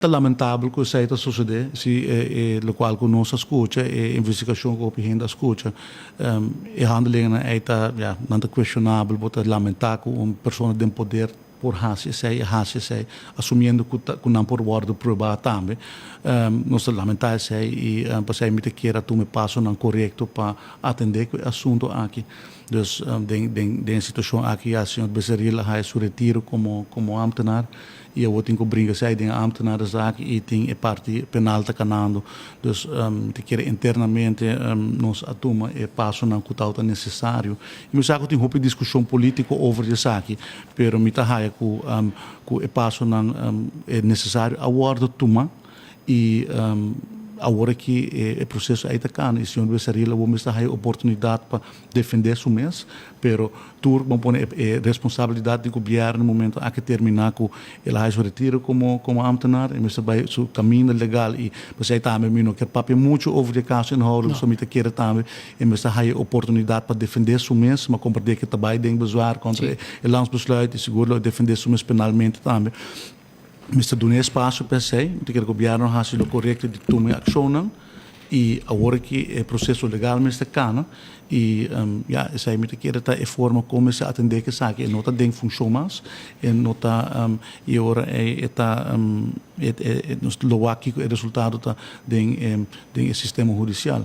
Ta lamentabel ku esei ta sosodé, si e lokual ku nos a skucha, e investigashon ku hopi hende a skucha, e handelingennan ei ta, ya, nan ta kuestionabel. Bo ta lamentá ku un persona den poder por hasi esei i hasi esei, asumiendo ku ta ku nan por wòrdu pruebá tambe. Nos ta lamentá esei i pasei mi ta kier a tuma e pasonan korekto pa atendé ku e asuntu aki. Dus den den den e situashon aki ya señor Becerril a haya su retiro komo komo ámtenar. I awor tin ku bringa esei den e ambtenarenzaak i tin e parti penal ta kanando. Dus mi ta kere internamente nos a tuma e pasonan ku tabata nesesario. I mi sa ku tin hopi diskushon polítiko over di esaki, pero mi ta haya ku ku e pasonan e nesesario a wòrdu tuma i awor aki e proseso ei ta kana i señor Besaril awor mester haya oportunidat pa defendé su mes, pero tur bo pone e responsabilidat di gobièrnu momento aki terminá ku el a haña su retiro komo komo ámtenar, e mester bai su kaminda legal i p'esei tambe mi no ke papia muchu over di e kaso inhoudelijk, so mi ta kere tambe e mester haña e oportunidat pa defendé su mes, ma komprendé ke ta bai den bezwaar kontra e landsbesluit i sigur lo e defendé su mes penalmente tambe. Mester duna e espasio pa esei, mi ta kere gobièrnu a hasi lo korekto di tuma e akshonnan i awor aki e proseso legal mester kana i ya esei mi ta kere ta e forma kon mester atendé ku esaki. E no ta den funshon mas, e no ta i ora ei e ta nos lo wak kiko e resultado ta den den e sistema hudisial.